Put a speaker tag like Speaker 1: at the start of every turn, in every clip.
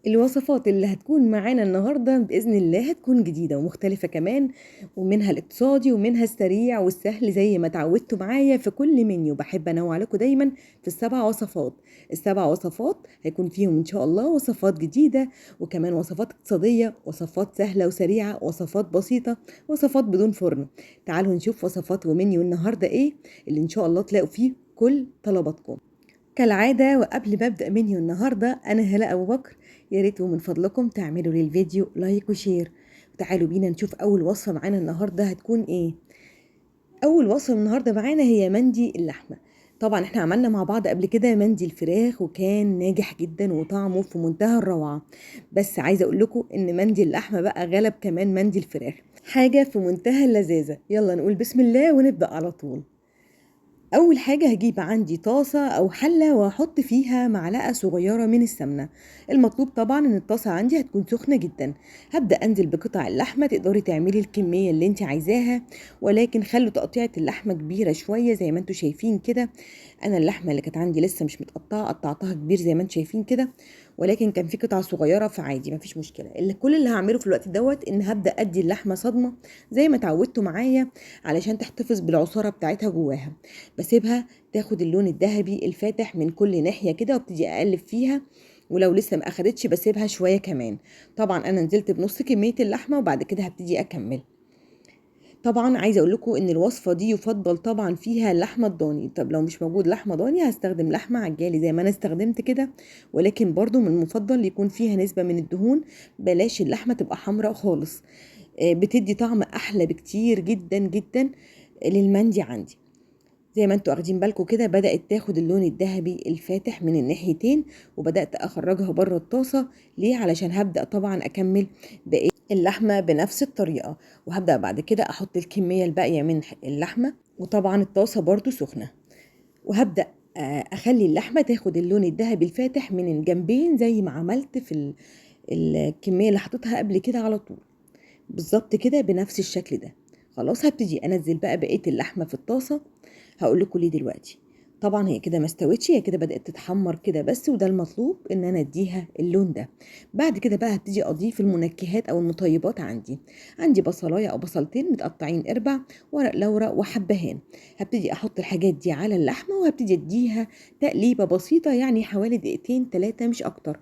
Speaker 1: الوصفات اللي هتكون معانا النهاردة بإذن الله هتكون جديدة ومختلفة كمان، ومنها الاقتصادي ومنها السريع والسهل زي ما تعودتوا معايا في كل منيو. بحب أنوع لكم دايما في السبع وصفات. السبع وصفات هيكون فيهم إن شاء الله وصفات جديدة، وكمان وصفات اقتصادية، وصفات سهلة وسريعة، وصفات بسيطة، وصفات بدون فرن. تعالوا نشوف وصفات ومنيو النهاردة إيه اللي إن شاء الله تلاقوا فيه كل طلباتكم. كالعادة وقبل ما أبدأ منيو النهاردة، أنا هلا أبو بكر، يا ريت ومن فضلكم تعملوا للفيديو like و share. تعالوا بينا نشوف أول وصفة معانا النهاردة هتكون إيه. أول وصفة النهاردة معانا هي مندي اللحمة. طبعا احنا عملنا مع بعض قبل كده مندي الفراخ وكان ناجح جدا وطعمه في منتهى الروعة، بس عايزة أقول لكم إن مندي اللحمة بقى غلب كمان مندي الفراخ، حاجة في منتهى اللذاذة. يلا نقول بسم الله ونبدأ على طول. أول حاجة هجيب عندي طاسة أو حلة وأحط فيها معلقة صغيرة من السمنة. المطلوب طبعا إن الطاسة عندي هتكون سخنة جدا. هبدأ أنزل بقطع اللحمة، تقدري تعملي الكمية اللي انت عايزاها، ولكن خلوا تقطيعة اللحمة كبيرة شوية زي ما انتوا شايفين كده. أنا اللحمة اللي كانت عندي لسه مش متقطعة قطعتها كبير زي ما انتوا شايفين كده، ولكن كان في قطع صغيرة فعادي مفيش مشكلة. كل اللي هعمله في الوقت دوت إن هبدأ أدي اللحمة صدمة زي ما اتعودتوا معايا علشان تحتفظ بالعصارة بتاعتها جواها. بسيبها تاخد اللون الذهبي الفاتح من كل ناحية كده وابتدي أقلب فيها، ولو لسه ما أخدتش بسيبها شوية كمان. طبعا أنا نزلت بنص كمية اللحمة وبعد كده هبتدي أكمل. طبعا عايزه اقول لكم ان الوصفة دي يفضل طبعا فيها اللحمة الضاني. طب لو مش موجود لحمه ضاني هستخدم لحمه عجالي زي ما انا استخدمت كده، ولكن برضو من المفضل يكون فيها نسبه من الدهون، بلاش اللحمة تبقى حمراء خالص، بتدي طعم احلى بكتير جدا جدا للمندي عندي. زي ما انتوا اخدين بالكم كده بدأت تاخد اللون الذهبي الفاتح من الناحيتين، وبدأت اخرجها بره الطاسة. ليه؟ علشان هبدأ طبعا اكمل باقي اللحمة بنفس الطريقة، وهبدأ بعد كده احط الكمية الباقية من اللحمة، وطبعا الطاسة برضو سخنة. وهبدأ اخلي اللحمة تاخد اللون الذهبي الفاتح من الجنبين زي ما عملت في الكمية اللي حطيتها قبل كده على طول بالظبط كده بنفس الشكل ده. خلاص هبتدي انزل بقى بقية اللحمة في الطاسة. هقول لكم ليه دلوقتي. طبعا هي كده ما استوتش، هي كده بدأت تتحمر كده بس، وده المطلوب ان انا اديها اللون ده. بعد كده بقى هبتدي اضيف المنكهات او المطيبات عندي. عندي بصلايه او بصلتين متقطعين اربع، ورق لورا وحبهان. هبتدي احط الحاجات دي على اللحمة وهبتدي اديها تقليبه بسيطة، يعني حوالي دقيقتين 3 مش اكتر.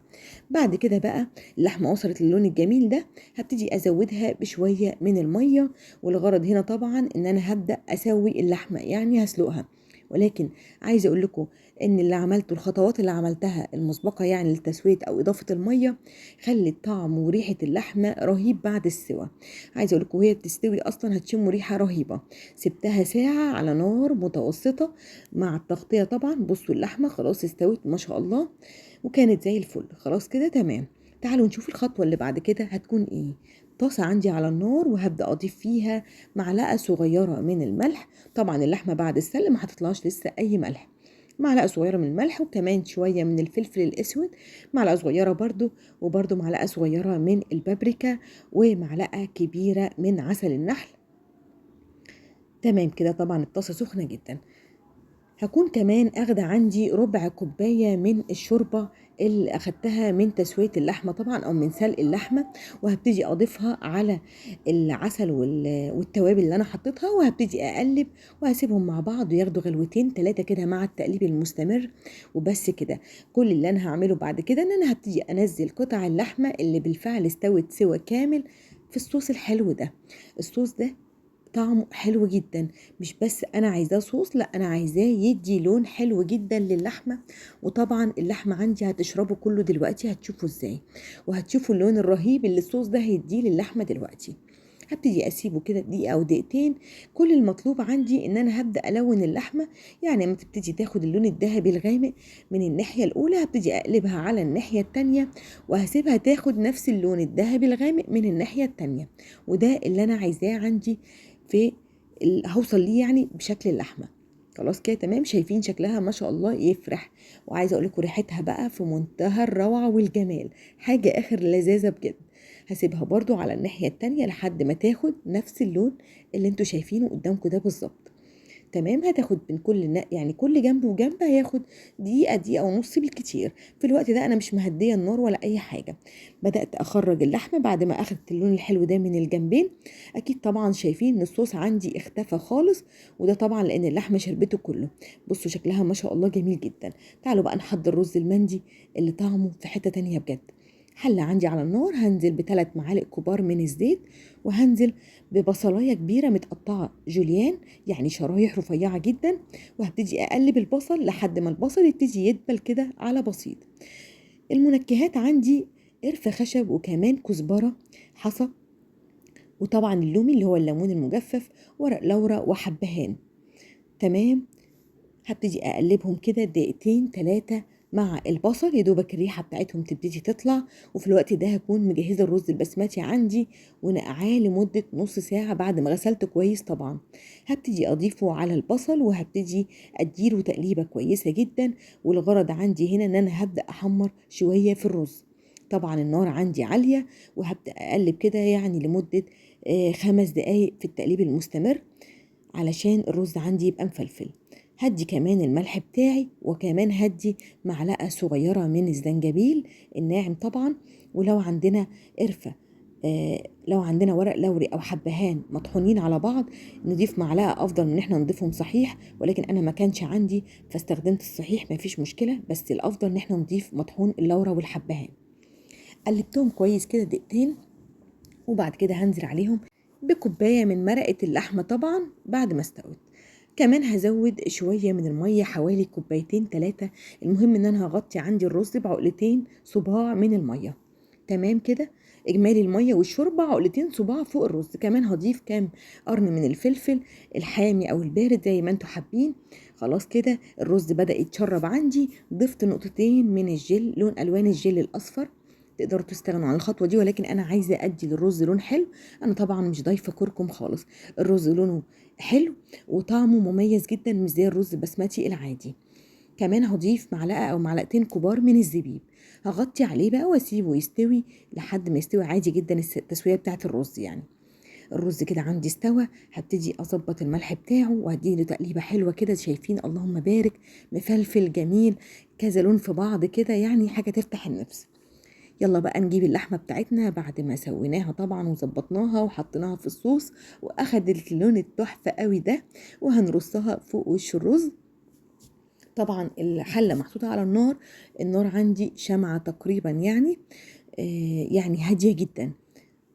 Speaker 1: بعد كده بقى اللحمة وصلت للون الجميل ده، هبتدي ازودها بشوية من المية، والغرض هنا طبعا ان انا هبدا اسوي اللحمة، يعني هسلقها. ولكن عايزه اقول لكم ان اللي عملته، الخطوات اللي عملتها المسبقة يعني للتسويه او اضافه المية، خلت طعم وريحه اللحمة رهيب بعد السوى. عايزه اقول لكم وهي بتستوي اصلا هتشموا ريحه رهيبة. سبتها ساعة على نار متوسطه مع التغطية طبعا. بصوا اللحمة خلاص استوت ما شاء الله وكانت زي الفل. خلاص كده تمام. تعالوا نشوف الخطوة اللي بعد كده هتكون ايه. طاسه عندي على النار وهبدا اضيف فيها معلقه صغيرة من الملح. طبعا اللحمة بعد السلق ما هتطلعش لسه اي ملح. معلقه صغيرة من الملح، وكمان شوية من الفلفل الاسود، معلقه صغيرة برده، وبرده معلقه صغيرة من البابريكا، ومعلقة كبيرة من عسل النحل. تمام كده. طبعا الطاسه سخنة جدا. هكون كمان اخده عندي ربع كوباية من الشوربة اللي اخدتها من تسويه اللحمة طبعا او من سلق اللحمة، وهبتدي اضيفها على العسل والتوابل اللي انا حطيتها، وهبتدي اقلب وهسيبهم مع بعض وياخدوا غلوتين 3 كده مع التقليب المستمر. وبس كده. كل اللي انا هعمله بعد كده ان انا هبتدي انزل قطع اللحمة اللي بالفعل استوت سوى كامل في الصوص الحلو ده. الصوص ده طعمه حلو جدا، مش بس انا عايزاه صوص، لا انا عايزاه يدي لون حلو جدا للحمه. وطبعا اللحمة عندي هتشربه كله دلوقتي، هتشوفوا ازاي، وهتشوفوا اللون الرهيب اللي الصوص ده هيديه للحمه دلوقتي. هبتدي اسيبه كده دقيقة او دقيقتين. كل المطلوب عندي ان انا هبدا الون اللحمة، يعني لما تبتدي تاخد اللون الذهبي الغامق من الناحية الاولى هبتدي اقلبها على الناحية التانية، وهسيبها تاخد نفس اللون الذهبي الغامق من الناحية التانية. وده اللي انا عايزاه عندي في هوصل ليه يعني بشكل اللحمة. خلاص كده تمام. شايفين شكلها ما شاء الله يفرح، وعايزه اقول لكم ريحتها بقى في منتهى الروعة والجمال، حاجة اخر لذاذه بجد. هسيبها برضو على الناحية التانية لحد ما تاخد نفس اللون اللي انتوا شايفينه قدامكم ده بالظبط. تمام. هتاخد من كل يعني كل جنب وجنب هياخد دقيقة، دقيقة ونص بالكتير. في الوقت ده انا مش مهديه النار ولا اي حاجة. بدات اخرج اللحمة بعد ما اخدت اللون الحلو ده من الجنبين. اكيد طبعا شايفين ان الصوص عندي اختفى خالص، وده طبعا لان اللحمة شربته كله. بصوا شكلها ما شاء الله جميل جدا. تعالوا بقى نحضر رز المندي اللي طعمه في حتة تانية بجد. حله عندي على النار، هنزل ب3 معالق كبار من الزيت، وهنزل ببصلايه كبيرة متقطعه جوليان، يعني شرايح رفيعة جدا، وهبتدي اقلب البصل لحد ما البصل يبتدي يدبل كده على بسيط. المنكهات عندي قرفه خشب، وكمان كزبره حصى، وطبعا اللومي اللي هو الليمون المجفف، ورق لورا، وحبهان. تمام. هبتدي اقلبهم كده دقيقتين 3 مع البصل، يا دوبك الريحة بتاعتهم تبتدي تطلع. وفي الوقت ده هكون مجهزة الرز البسمتي عندي ونقعاه لمدة نص ساعة بعد ما غسلته كويس طبعا. هبتدي اضيفه على البصل، وهبتدي اديله تقليبه كويسة جدا. والغرض عندي هنا ان انا هبدا احمر شوية في الرز. طبعا النار عندي عالية، وهبدا اقلب كده يعني لمدة 5 دقايق في التقليب المستمر علشان الرز عندي يبقى مفلفل. هدي كمان الملح بتاعي، وكمان هدي معلقة صغيرة من الزنجبيل الناعم طبعا. ولو عندنا قرفة، لو عندنا ورق لوري أو حبهان مطحونين على بعض نضيف معلقة، أفضل من إحنا نضيفهم صحيح، ولكن أنا ما كانش عندي فاستخدمت الصحيح، ما فيش مشكلة، بس الأفضل إن إحنا نضيف مطحون اللورة والحبهان. قلبتهم كويس كده دقيقتين، وبعد كده هنزل عليهم بكوباية من مرقة اللحمة طبعا بعد ما استوت. كمان هزود شوية من المية حوالي كوبايتين 3. المهم ان انا هغطي عندي الرز بعقلتين صباع من المية. تمام كده. اجمالي المية والشوربة عقلتين صباع فوق الرز. كمان هضيف كام قرن من الفلفل الحامي او البارد زي ما انتوا حابين. خلاص كده الرز بدأ يتشرب عندي. ضفت نقطتين من الجل، لون الوان الجل الاصفر. تقدروا تستغنوا عن الخطوة دي، ولكن انا عايزه ادي للرز لون حلو. انا طبعا مش ضايفه كركم خالص، الرز لونه حلو وطعمه مميز جدا، مش زي الرز البسمتي العادي. كمان هضيف معلقه او معلقتين كبار من الزبيب، هغطي عليه بقى واسيبه يستوي لحد ما يستوي عادي جدا، التسوية بتاعه الرز يعني. الرز كده عندي استوى، هبتدي اظبط الملح بتاعه وهديله تقليبه حلوة كده. شايفين اللهم بارك، مفلفل جميل، كذا لون في بعض كده، يعني حاجة تفتح النفس. يلا بقى نجيب اللحمة بتاعتنا بعد ما سويناها طبعا وظبطناها وحطيناها في الصوص واخدت اللون التحفة قوي ده، وهنرصها فوق وش الرز. طبعا الحلة محطوطة على النار، النار عندي شمعة تقريبا، يعني يعني هادية جدا.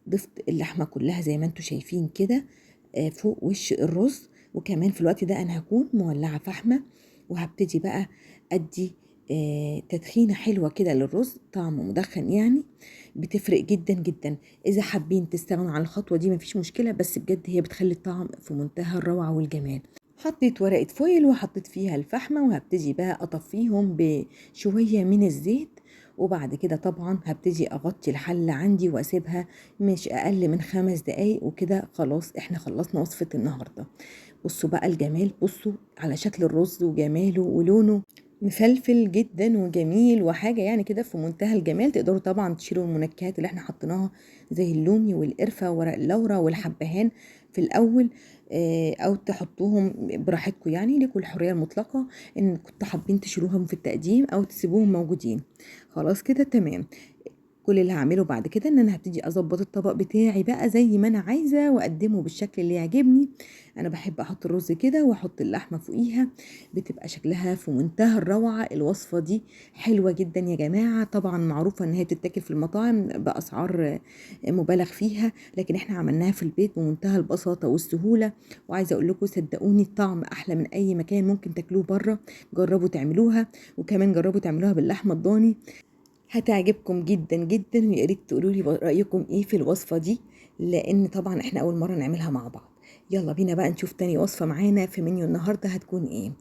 Speaker 1: ضفت اللحمة كلها زي ما انتم شايفين كده فوق وش الرز. وكمان في الوقت ده انا هكون مولعة فحمة، وهبتدي بقى ادي تدخينة حلوة كده للرز، طعم مدخن يعني، بتفرق جدا جدا. إذا حابين تستغنوا عن الخطوة دي مفيش مشكلة، بس بجد هي بتخلي الطعم في منتهى الروعة والجمال. حطيت ورقة فويل وحطيت فيها الفحمة، وهبتدي بقى أطفيهم بشوية من الزيت. وبعد كده طبعا هبتدي أغطي الحلة عندي وأسيبها مش أقل من 5 دقايق، وكده خلاص احنا خلصنا وصفة النهاردة. بصوا بقى الجمال، بصوا على شكل الرز وجماله ولونه، مفلفل جدا وجميل، وحاجة يعني كده في منتهى الجمال. تقدروا طبعا تشيلوا المنكهات اللي احنا حطيناها زي اللومي والقرفة وورق اللورة والحبهان في الأول، أو تحطوهم براحتكم، يعني لكم الحرية المطلقة إن كنتوا حابين تشيلوهم في التقديم أو تسيبوهم موجودين. خلاص كده تمام. كل اللي هعمله بعد كده ان انا هبتدي اظبط الطبق بتاعي بقى زي ما انا عايزه واقدمه بالشكل اللي يعجبني. انا بحب احط الرز كده واحط اللحمة فوقيها، بتبقى شكلها في منتهى الروعة. الوصفة دي حلوة جدا يا جماعة، طبعا معروفة ان هي بتتاكل في المطاعم باسعار مبالغ فيها، لكن احنا عملناها في البيت بمنتهى البساطة والسهوله. وعايزه اقول لكم صدقوني الطعم احلى من اي مكان ممكن تاكلوه بره. جربوا تعملوها، وكمان جربوا تعملوها باللحمه الضاني، هتعجبكم جدا جدا. ويا ريت تقولوا لي رايكم ايه في الوصفة دي، لان طبعا احنا اول مرة نعملها مع بعض. يلا بينا بقى نشوف تاني وصفه معانا في منيو النهارده هتكون ايه.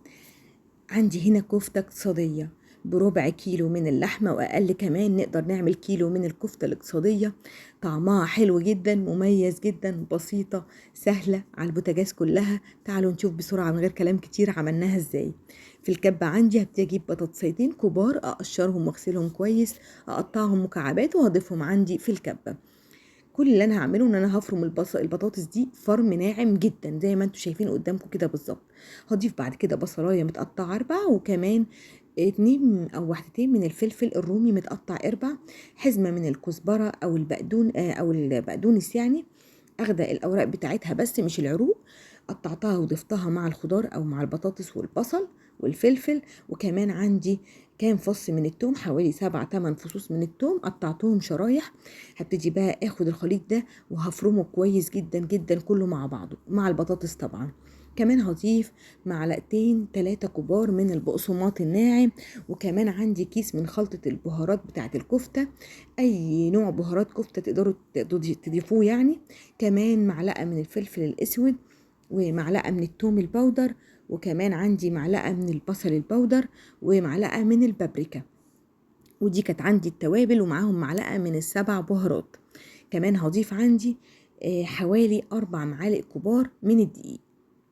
Speaker 1: عندي هنا كفته اقتصادية بربع كيلو من اللحمة واقل، كمان نقدر نعمل كيلو من الكفتة الاقتصادية. طعمها حلو جدا، مميز جدا، بسيطة سهلة على البوتاجاز كلها. تعالوا نشوف بسرعة من غير كلام كتير عملناها ازاي. في الكبه عندي هبتدي اجيب بطاطسيتين كبار، اقشرهم واغسلهم كويس، اقطعهم مكعبات وهضيفهم عندي في الكبه. كل اللي انا هعمله ان انا هفرم البطاطس دي فرم ناعم جدا زي ما انتم شايفين قدامكم كده بالظبط. هضيف بعد كده بصلايه متقطعه 4، وكمان 2 او 1 من الفلفل الرومي متقطع 4، حزمه من الكزبره او البقدون او البقدونس، يعني اخده الاوراق بتاعتها بس مش العروق، قطعتها وضفتها مع الخضار او مع البطاطس والبصل والفلفل. وكمان عندي كام فص من التوم، حوالي 7-8 فصوص من التوم قطعتهم شرايح. هبتدي بقى اخد الخليط ده وهفرمه كويس جدا جدا كله مع بعضه مع البطاطس طبعا. كمان هضيف 2-3 كبار من البقسماط الناعم، وكمان عندي كيس من خلطة البهارات بتاعة الكفتة، اي نوع بهارات كفتة تقدروا تضيفوه يعني. كمان معلقة من الفلفل الاسود، ومعلقة من التوم ال powder، وكمان عندي معلقة من البصل ال powder، ومعلقة من البابريكا، ودي كانت عندي التوابل، ومعاهم معلقة من ال7 بهارات. كمان هضيف عندي حوالي 4 معالق كبار من الدقيق.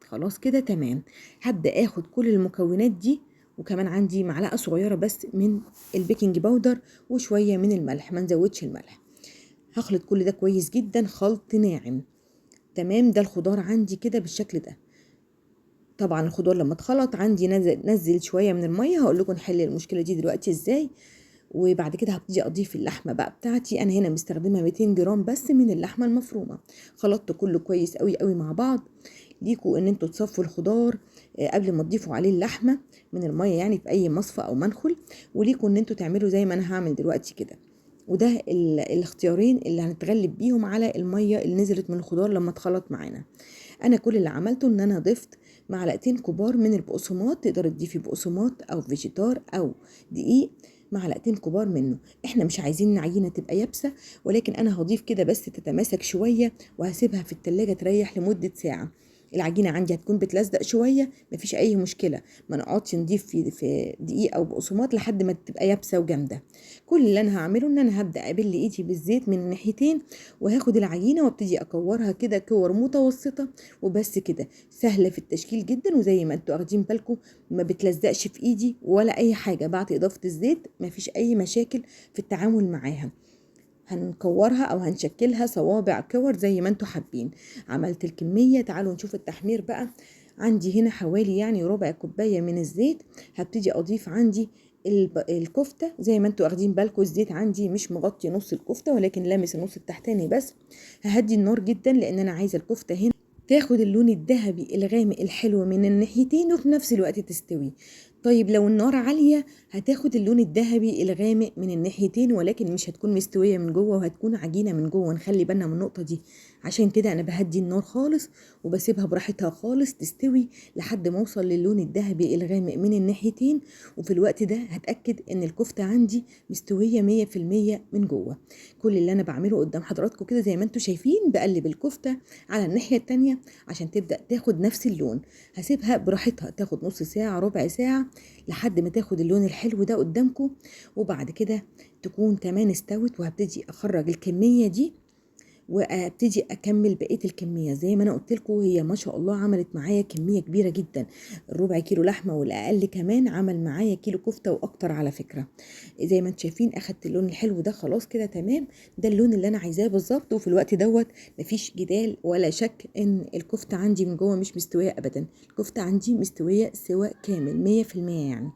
Speaker 1: خلاص كده تمام. هبدأ اخد كل المكونات دي، وكمان عندي معلقة صغيرة بس من ال baking powder وشوية من الملح، ما نزودش الملح. هخلط كل ده كويس جدا خلط ناعم. تمام، ده الخضار عندي كده بالشكل ده. طبعا الخضار لما اتخلط عندي نزل شوية من المية، هقول لكم نحل المشكلة دي دلوقتي ازاي. وبعد كده هبتدي اضيف اللحمة بقى بتاعتي. انا هنا مستخدمة 200 جرام بس من اللحمة المفرومه. خلطت كله كويس قوي قوي مع بعض. ليكوا ان انتوا تصفوا الخضار قبل ما تضيفوا عليه اللحمة من المية، يعني في اي مصفى او منخل، وليكوا ان انتوا تعملوا زي ما انا هعمل دلوقتي كده. وده الاختيارين اللي هنتغلب بيهم على المية اللي نزلت من الخضار لما اتخلط معانا. انا كل اللي عملته ان انا ضفت 2 كبار من البقسماط، تقدر تضيفي بقسماط او فيجيتار او دقيق، 2 كبار منه. احنا مش عايزين العجينة تبقى يابسة، ولكن انا هضيف كده بس تتماسك شوية، وهسيبها في التلاجة تريح لمدة ساعة. العجينة عندي هتكون بتلزق شوية، مفيش اي مشكلة، ما نقعدش نضيف في دقيق او بقسماط لحد ما تبقى يابسة وجامده. كل اللي انا هعمله ان انا هبدا ابل ايدي بالزيت من الناحيتين، وهاخد العجينة وابتدي اكورها كده كور متوسطه، وبس كده. سهلة في التشكيل جدا، وزي ما انتوا اخدين بالكم ما بتلزقش في ايدي ولا اي حاجة. بعد اضافه الزيت مفيش اي مشاكل في التعامل معاها. هنكورها او هنشكلها صوابع كور زي ما انتوا حابين. عملت الكمية، تعالوا نشوف التحمير بقى. عندي هنا حوالي يعني ربع كوباية من الزيت. هبتدي اضيف عندي الكفتة. زي ما انتوا اخدين بالكم الزيت عندي مش مغطي نص الكفتة، ولكن لامس النص التحتاني بس. ههدي النار جدا لان انا عايزه الكفتة هنا تاخد اللون الذهبي الغامق الحلو من الناحيتين، وفي نفس الوقت تستوي. طيب لو النار عالية هتاخد اللون الذهبي الغامق من الناحيتين، ولكن مش هتكون مستوية من جوه، وهتكون عجينة من جوه. نخلي بالنا من النقطة دي، عشان كده انا بهدي النار خالص وبسيبها براحتها خالص تستوي لحد ما اوصل للون الذهبي الغامق من الناحيتين. وفي الوقت ده هتأكد ان الكفتة عندي مستوية 100% من جوه. كل اللي انا بعمله قدام حضراتكم كده زي ما انتم شايفين، بقلب الكفتة على الناحية التانية عشان تبدأ تاخد نفس اللون. هسيبها براحتها تاخد نص ساعة ربع ساعة لحد ما تاخد اللون الحلو ده قدامكم، وبعد كده تكون كمان استوت. وهبتدي اخرج الكمية دي وابتدي اكمل بقية الكمية. زي ما انا قلت لكم هي ما شاء الله عملت معايا كمية كبيرة جدا، الربع كيلو لحمه والاقل كمان عمل معايا كيلو كفته واكتر على فكرة. زي ما انتم شايفين اخدت اللون الحلو ده، خلاص كده تمام، ده اللون اللي انا عايزاه بالظبط. وفي الوقت دوت مفيش جدال ولا شك ان الكفتة عندي من جوه مش مستوية ابدا، الكفتة عندي مستوية سوا كامل 100% يعني.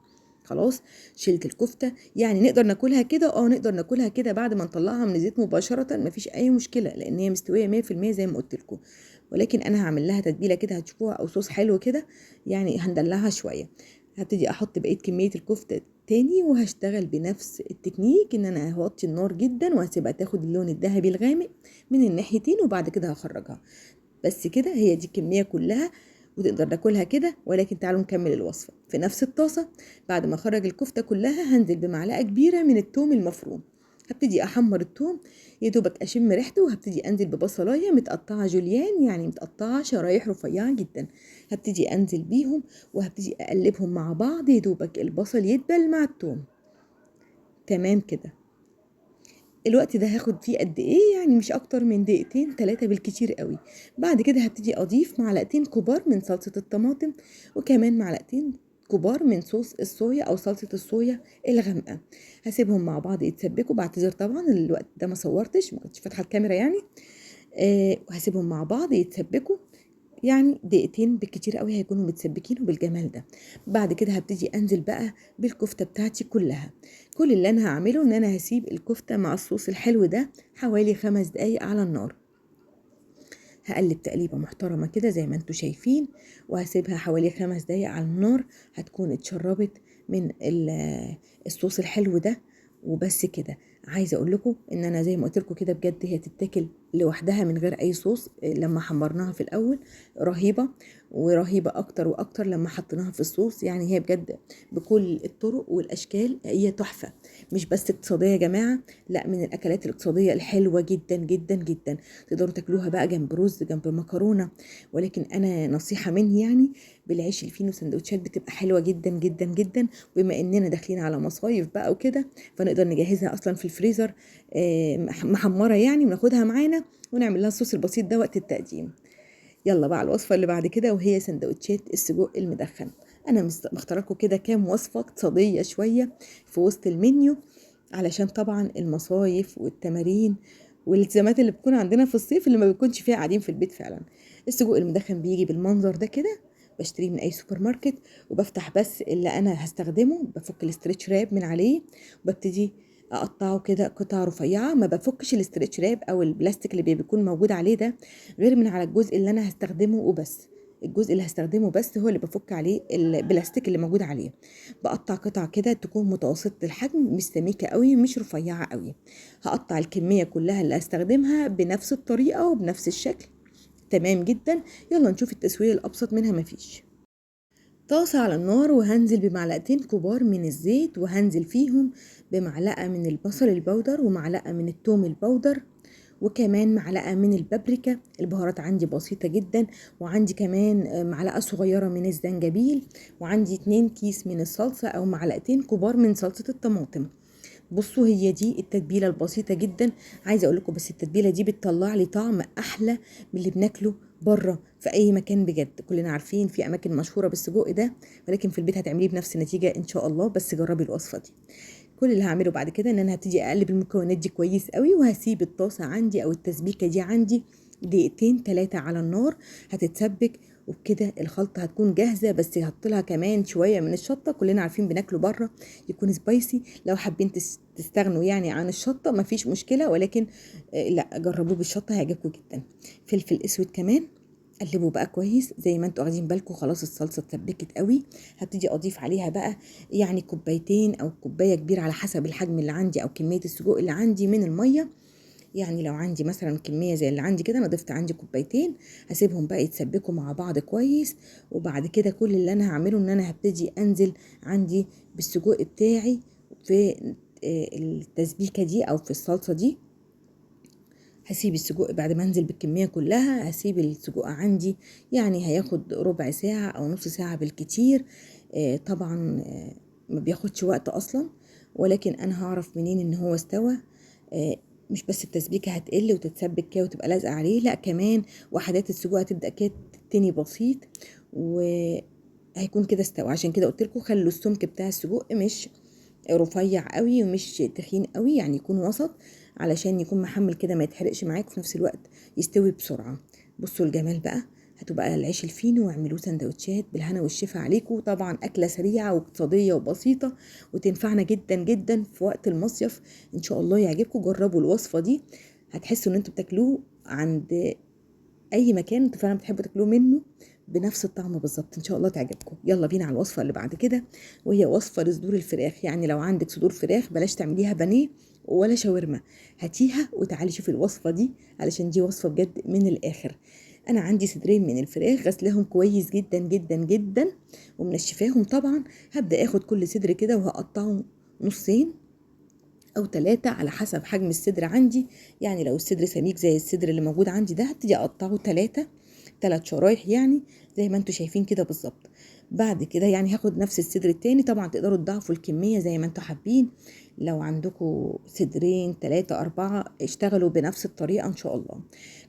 Speaker 1: خلاص شلت الكفتة، يعني نقدر ناكلها كده، نقدر ناكلها كده بعد ما نطلعها من الزيت مباشرة، مفيش اي مشكلة لان هي مستوية 100% زي ما قلت لكم. ولكن انا هعمل لها تتبيله كده هتشوفوها، او صوص حلو كده يعني هندلعها شوية. هبتدي احط بقية كمية الكفتة تاني، وهشتغل بنفس التكنيك ان انا هوطي النار جدا وهسيبها تاخد اللون الذهبي الغامق من الناحيتين، وبعد كده هخرجها. بس كده هي دي الكمية كلها وتقدر ناكلها كده. ولكن تعالوا نكمل الوصفة. في نفس الطاسه بعد ما اخرج الكفتة كلها هنزل بمعلقه كبيرة من الثوم المفروم. هبتدي احمر الثوم يا دوبك اشم ريحته، وهبتدي انزل ببصلايه متقطعه جوليان، يعني متقطعه شرايح رفيعة جدا. هبتدي انزل بيهم وهبتدي اقلبهم مع بعض يا دوبك البصل يدبل مع الثوم. تمام كده. الوقت ده هاخد فيه قد ايه؟ يعني مش اكتر من 2-3 دقايق بالكتير قوي. بعد كده هبتدي اضيف 2 معلقة كبار من صلصة الطماطم، وكمان 2 معلقة كبار من صوص الصويا او صلصه الصويا الغامقه. هسيبهم مع بعض يتسبكوا. بعتذر طبعا الوقت ده ما صورتش، ما كنتش فاتحة الكاميرا يعني. وهسيبهم مع بعض يتسبكوا يعني دقيقتين بالكتير قوي هيكونوا متسبكين وبالجمال ده. بعد كده هبتدي انزل بقى بالكفته بتاعتي كلها. كل اللي انا هعمله ان انا هسيب الكفتة مع الصوص الحلو ده حوالي 5 دقايق على النار. هقلب تقليبه محترمه كده زي ما انتم شايفين، وهسيبها حوالي 5 دقايق على النار، هتكون اتشربت من الصوص الحلو ده. وبس كده. عايزه اقول لكم ان انا زي ما قلت لكم كده بجد هي تتاكل لوحدها من غير اي صوص لما حمرناها في الاول رهيبة، ورهيبه اكتر واكتر لما حطيناها في الصوص. يعني هي بجد بكل الطرق والاشكال هي تحفة، مش بس اقتصادية يا جماعة، لا من الاكلات الاقتصادية الحلوة جدا جدا جدا. تقدروا تاكلوها بقى جنب رز، جنب مكرونه، ولكن انا نصيحة مني يعني بالعيش الفينو سندوتشات بتبقى حلوة جدا جدا جدا. بما اننا داخلين على مصايف بقى وكده، فنقدر نجهزها اصلا في الفريزر محمرة يعني، وناخدها معانا ونعمل لها الصوص البسيط ده وقت التقديم. يلا بقى على الوصفة اللي بعد كده، وهي سندوتشات السجق المدخن. انا مختاره لكم كده كام وصفه اقتصادية شوية في وسط المنيو، علشان طبعا المصايف والتمارين والالتزامات اللي بتكون عندنا في الصيف اللي ما بيكونش فيها قاعدين في البيت فعلا. السجق المدخن بيجي بالمنظر ده كده، بشتريه من اي سوبر ماركت، وبفتح بس اللي انا هستخدمه، بفك ال stretch wrap من عليه وببتدي اقطعه كده قطع رفيعة. ما بفكش ال stretch wrap او البلاستيك اللي بيكون موجود عليه ده غير من على الجزء اللي انا هستخدمه وبس. الجزء اللي هستخدمه بس هو اللي بفك عليه البلاستيك اللي موجود عليه. بقطع قطع كده تكون متوسطه الحجم، مش سميكة قوي مش رفيعة قوي. هقطع الكمية كلها اللي هستخدمها بنفس الطريقة وبنفس الشكل. تمام جدا. يلا نشوف التسوية الابسط منها مفيش. طاسة على النار، وهنزل بمعلقتين كبار من الزيت، وهنزل فيهم بمعلقة من البصل ال powder، ومعلقة من التوم ال powder، وكمان معلقة من البابريكا. البهارات عندي بسيطة جدا، وعندي كمان معلقة صغيرة من الزنجبيل، وعندي 2 كيس من الصلصة أو معلقتين كبار من صلصة الطماطم. بصوا هي دي التتبيلة البسيطة جدا. عايزة اقول لكم بس التتبيلة دي بتطلع لي طعم احلى من اللي بناكله بره في اي مكان بجد. كلنا عارفين في اماكن مشهورة بالسجق ده، ولكن في البيت هتعمليه بنفس النتيجة ان شاء الله، بس جربي الوصفة دي. كل اللي هعمله بعد كده ان انا هبتدي اقلب المكونات دي كويس قوي، وهسيب الطاسة عندي او التسبيكة دي عندي دقيقتين 3 على النار هتتسبك، وبكده الخلطة هتكون جاهزة. بس هحط لها كمان شوية من الشطه، كلنا عارفين بناكله بره يكون spicy. لو حابين تستغنوا يعني عن الشطه مفيش مشكلة، ولكن لا جربوه بالشطه هيعجبكم جدا. فلفل اسود كمان، قلبوا بقى كويس زي ما انتوا واخدين بالكم. خلاص الصلصه اتسبكت قوي. هبتدي اضيف عليها بقى يعني كوبايتين او كوباية كبيرة على حسب الحجم اللي عندي او كمية السجق اللي عندي من المية. يعني لو عندي مثلا كمية زي اللي عندي كده، انا ضفت عندي كوبايتين. هسيبهم بقى يتسبكوا مع بعض كويس. وبعد كده كل اللي انا هعمله ان انا هبتدي انزل عندي بالسجق بتاعي في التسبيكه دي او في الصلصه دي. هسيب السجق بعد ما انزل بالكمية كلها، هسيب السجق عندي يعني هياخد ربع ساعة او نص ساعة بالكتير. طبعا ما بياخدش وقت اصلا، ولكن انا هعرف منين ان هو استوى. مش بس التسبيكه هتقل وتتسبك كده وتبقى لازقه عليه، لا كمان وحدات السجق هتبدا كده تتني بسيط، وهيكون كده استوى. عشان كده قلت لكم خلوا السمك بتاع السجق مش رفيع قوي ومش تخين قوي، يعني يكون وسط علشان يكون محمل كده ما يتحرقش معاك، وفي نفس الوقت يستوي بسرعة. بصوا الجمال بقى، هتبقى العيش الفينو واعملوه سندوتشات بالهنا والشفا عليكم. طبعا اكله سريعة واقتصادية وبسيطة وتنفعنا جدا جدا في وقت المصيف. ان شاء الله يعجبكم، جربوا الوصفة دي، هتحسوا ان انتوا بتاكلوه عند اي مكان انتوا فعلا بتحبوا تاكلوه منه بنفس الطعم بالظبط. ان شاء الله تعجبكم. يلا بينا على الوصفة اللي بعد كده، وهي وصفه لصدور الفراخ. يعني لو عندك صدور فراخ بلاش تعمليها بانيه ولا شاورما، هاتيها وتعالي شوفي الوصفة دي، علشان دي وصفه بجد من الاخر. انا عندي صدرين من الفراخ غسلهم كويس جدا جدا جدا ومنشفاهم طبعا. هبدا اخد كل صدر كده وهقطعه نصين او 3 على حسب حجم الصدر عندي. يعني لو الصدر سميك زي الصدر اللي موجود عندي ده هبتدي اقطعه 3 شرايح يعني زي ما انتوا شايفين كده بالظبط. بعد كده يعني هاخد نفس الصدر التاني، طبعا تقدروا تضاعفوا الكمية زي ما انتوا حابين، لو عندكم صدرين 3 4 اشتغلوا بنفس الطريقة ان شاء الله.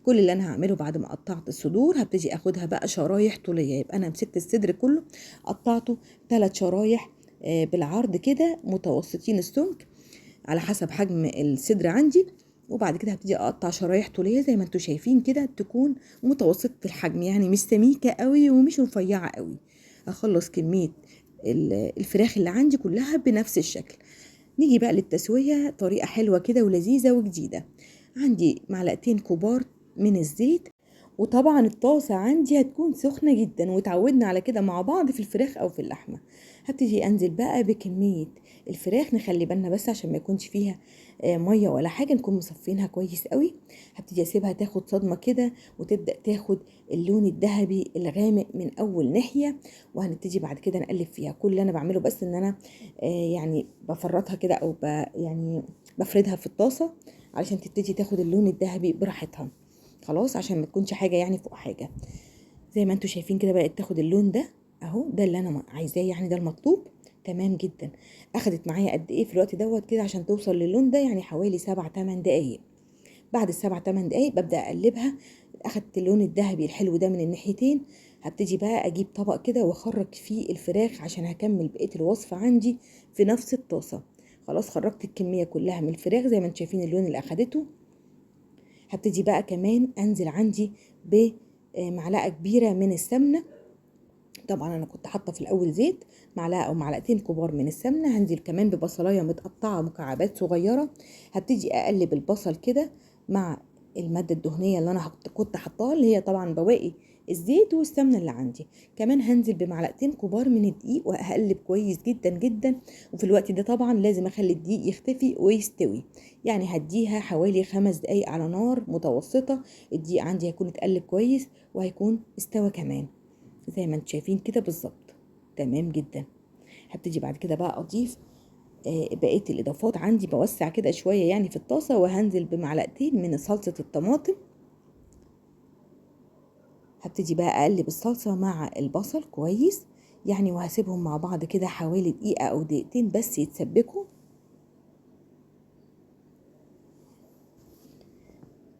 Speaker 1: كل اللي انا هعمله بعد ما قطعت الصدور هبتدي اخدها بقى شرايح طولية، يبقى انا مسكت الصدر كله قطعته 3 شرايح بالعرض كده متوسطين السمك على حسب حجم الصدر عندي. وبعد كده هبتدي اقطع شرايح طوليه زي ما انتوا شايفين كده، تكون متوسطه الحجم، يعني مش سميكة قوي ومش رفيعة قوي. اخلص كمية الفراخ اللي عندي كلها بنفس الشكل. نيجي بقى للتسويه، طريقه حلوة كده ولذيذه وجديدة. عندي معلقتين كبار من الزيت، وطبعا الطاسه عندي هتكون سخنة جدا وتعودنا على كده مع بعض في الفراخ او في اللحمة. هبتدي انزل بقى بكمية الفراخ، نخلي بالنا بس عشان ما يكونش فيها مية ولا حاجة، نكون مصفينها كويس قوي. هبتدي اسيبها تاخد صدمة كده وتبدا تاخد اللون الذهبي الغامق من اول ناحية، وهنبتدي بعد كده نقلب فيها. كل اللي انا بعمله بس ان انا يعني بفرطها كده او يعني بفردها في الطاسه علشان تبتدي تاخد اللون الذهبي براحتها، خلاص، عشان ما تكونش حاجة يعني فوق حاجة. زي ما انتوا شايفين كده بقت تاخد اللون ده اهو، ده اللي انا عايزاه، يعني ده المطلوب. تمام جدا. اخدت معايا قد ايه في الوقت دوت كده عشان توصل للون ده؟ يعني حوالي 7-8 دقايق. بعد 7-8 دقايق ببدا اقلبها، اخدت اللون الذهبي الحلو ده من الناحيتين. هبتدي بقى اجيب طبق كده واخرج فيه الفراخ عشان هكمل بقية الوصفة عندي في نفس الطاسه. خلاص خرجت الكمية كلها من الفراخ زي ما انتوا شايفين اللون اللي اخدته. هبتدي بقى كمان انزل عندي بمعلقه كبيرة من السمنة، طبعا انا كنت حاطه في الاول زيت، معلقه او معلقتين كبار من السمنة. هنزل كمان ببصلايه متقطعه مكعبات صغيرة. هبتدي اقلب البصل كده مع المادة الدهنية اللي انا كنت حطاها، اللي هي طبعا بواقي الزيت والسمنه اللي عندي. كمان هنزل بمعلقتين كبار من الدقيق وهقلب كويس جدا جدا. وفي الوقت ده طبعا لازم اخلي الدقيق يختفي ويستوي، يعني هديها حوالي 5 دقايق على نار متوسطه. الدقيق عندي هيكون اتقلب كويس وهيكون استوى كمان زي ما انتم شايفين كده بالظبط. تمام جدا. هبتدي بعد كده بقى اضيف بقية الاضافات عندي، بوسع كده شوية يعني في الطاسه، وهنزل بمعلقتين من صلصه الطماطم. هبتدي بقى اقلب الصلصه مع البصل كويس يعني، وهسيبهم مع بعض كده حوالي دقيقة او دقيقتين بس يتسبكوا.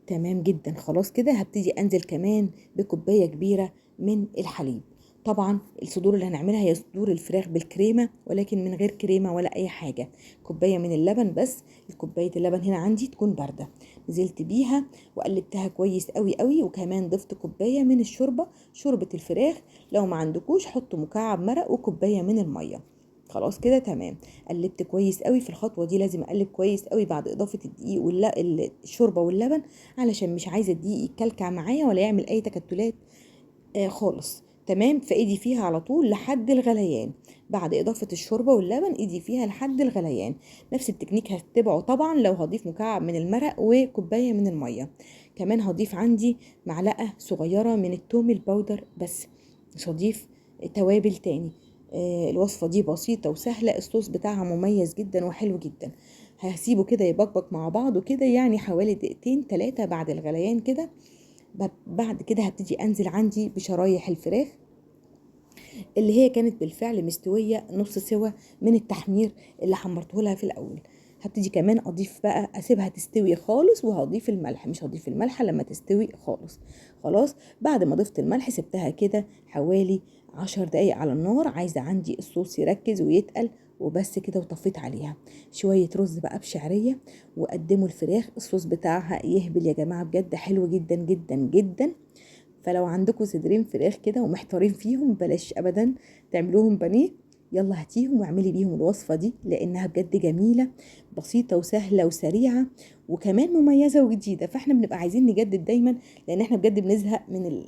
Speaker 1: تمام جدا. خلاص كده هبتدي انزل كمان بكوبايه كبيرة من الحليب. طبعا الصدور اللي هنعملها هي صدور الفراخ بالكريمه، ولكن من غير كريمة ولا اي حاجة. كوباية من اللبن بس، الكوباية اللبن هنا عندي تكون باردة، نزلت بيها وقلبتها كويس قوي قوي. وكمان ضفت كوباية من الشوربة، شوربة الفراخ، لو ما عندكوش حطوا مكعب مرق وكوبايه من المية. خلاص كده تمام. قلبت كويس قوي. في الخطوة دي لازم اقلب كويس قوي بعد اضافه الدقيق والشوربه واللبن، علشان مش عايزه الدقيق يتكلكع معايا ولا يعمل اي تكتلات خالص. تمام. فايدي فيها على طول لحد الغليان. بعد اضافه الشوربة واللبن ايدي فيها لحد الغليان. نفس التكنيك هتبعه طبعا لو هضيف مكعب من المرق وكوبايه من المية. كمان هضيف عندي معلقه صغيرة من التوم ال powder بس، مش هضيف توابل تاني. الوصفة دي بسيطة وسهلة، الصوص بتاعها مميز جدا وحلو جدا. هسيبه كده يبقبق مع بعضه كده يعني حوالي دقيقتين 3 بعد الغليان كده. بعد كده هبتدي انزل عندي بشرايح الفراخ اللي هي كانت بالفعل مستوية نص سوا من التحمير اللي حمرته لها في الاول. هبتدي كمان اضيف بقى، اسيبها تستوي خالص وهضيف الملح، مش هضيف الملح لما تستوي خالص. خلاص بعد ما ضفت الملح سبتها كده حوالي 10 دقايق على النار، عايزه عندي الصوص يركز ويتقل وبس كده، وطفيت عليها شوية رز بقى بشعريه وقدموا الفراخ. الصوص بتاعها يهبل يا جماعة، بجد حلو جدا جدا جدا. فلو عندكم صدرين فراخ كده ومحتارين فيهم بلاش ابدا تعملوهم بانيه، يلا هاتيهم واعملي بيهم الوصفة دي، لانها بجد جميلة بسيطة وسهلة وسريعة وكمان مميزة وجديدة. فاحنا بنبقى عايزين نجدد دايما، لان احنا بجد بنزهق من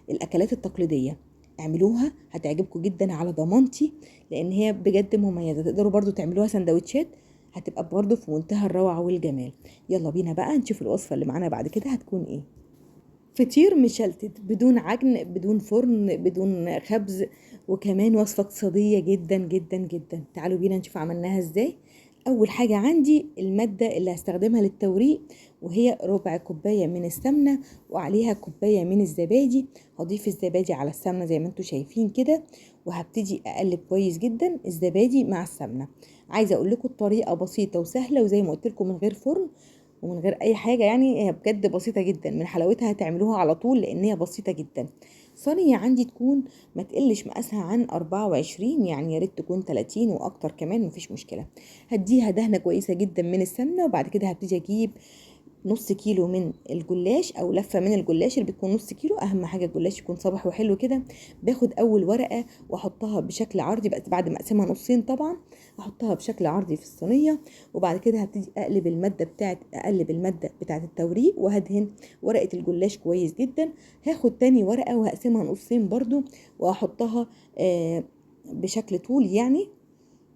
Speaker 1: الاكلات التقليدية. اعملوها هتعجبكم جدا على ضمانتي، لان هي بجد مميزة. تقدروا برضو تعملوها سندوتشات، هتبقى برضو في منتهى الروعة والجمال. يلا بينا بقى نشوف الوصفة اللي معانا بعد كده هتكون ايه. فطير مشلتت بدون عجن، بدون فرن، بدون خبز، وكمان وصفه اقتصادية جدا جدا جدا. تعالوا بينا نشوف عملناها ازاي. اول حاجة عندي المادة اللي هستخدمها للتوريق، وهي ربع كوباية من السمنة وعليها كوباية من الزبادي. هضيف الزبادي على السمنة زي ما انتم شايفين كده، وهبتدي اقلب كويس جدا الزبادي مع السمنة. عايزه اقول لكم الطريقة بسيطة وسهلة، وزي ما قلت لكم من غير فرن ومن غير اي حاجة، يعني هي بجد بسيطة جدا، من حلاوتها هتعملوها على طول لان هي بسيطة جدا. صينية عندي تكون ما تقلش مقاسها عن 24، يعني يا ريت تكون 30 واكتر كمان مفيش مشكلة. هديها دهنه كويسة جدا من السمنة، وبعد كده هبتدي اجيب نص كيلو من الجلاش او لفه من الجلاش اللي بتكون نص كيلو. اهم حاجة الجلاش يكون صبح وحلو كده. باخد اول ورقة واحطها بشكل عرضي بعد ما اقسمها نصين طبعا، احطها بشكل عرضي في الصينية، وبعد كده هبتدي اقلب المادة بتاعه التوريق، وهدهن ورقة الجلاش كويس جدا. هاخد تاني ورقة وهقسمها نصين برضو واحطها بشكل طول،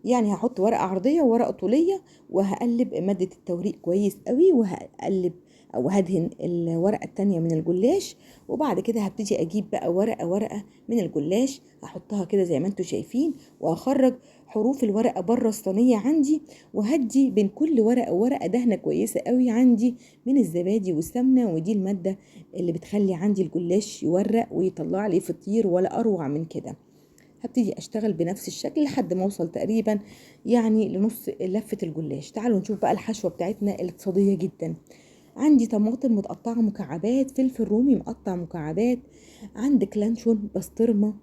Speaker 1: يعني هحط ورقة عرضية وورقة طولية، وهقلب مادة التوريق كويس قوي، وهقلب او هدهن الورقة التانية من الجلاش. وبعد كده هبتدي اجيب بقى ورقة ورقة من الجلاش، هحطها كده زي ما انتم شايفين، وهخرج حروف الورقة بره الصينية عندي، وهدي بين كل ورقة وورقة دهنة كويسة قوي عندي من الزبادي والسمنة. ودي المادة اللي بتخلي عندي الجلاش يورق ويطلع لي فطير ولا اروع من كده. هبتدي اشتغل بنفس الشكل لحد ما اوصل تقريبا يعني لنص لفة الجلاش. تعالوا نشوف بقى الحشوة بتاعتنا الاقتصادية جدا. عندي طماطم متقطعة مكعبات، فلفل رومي مقطع مكعبات، عندك لانشون، بسطرمة،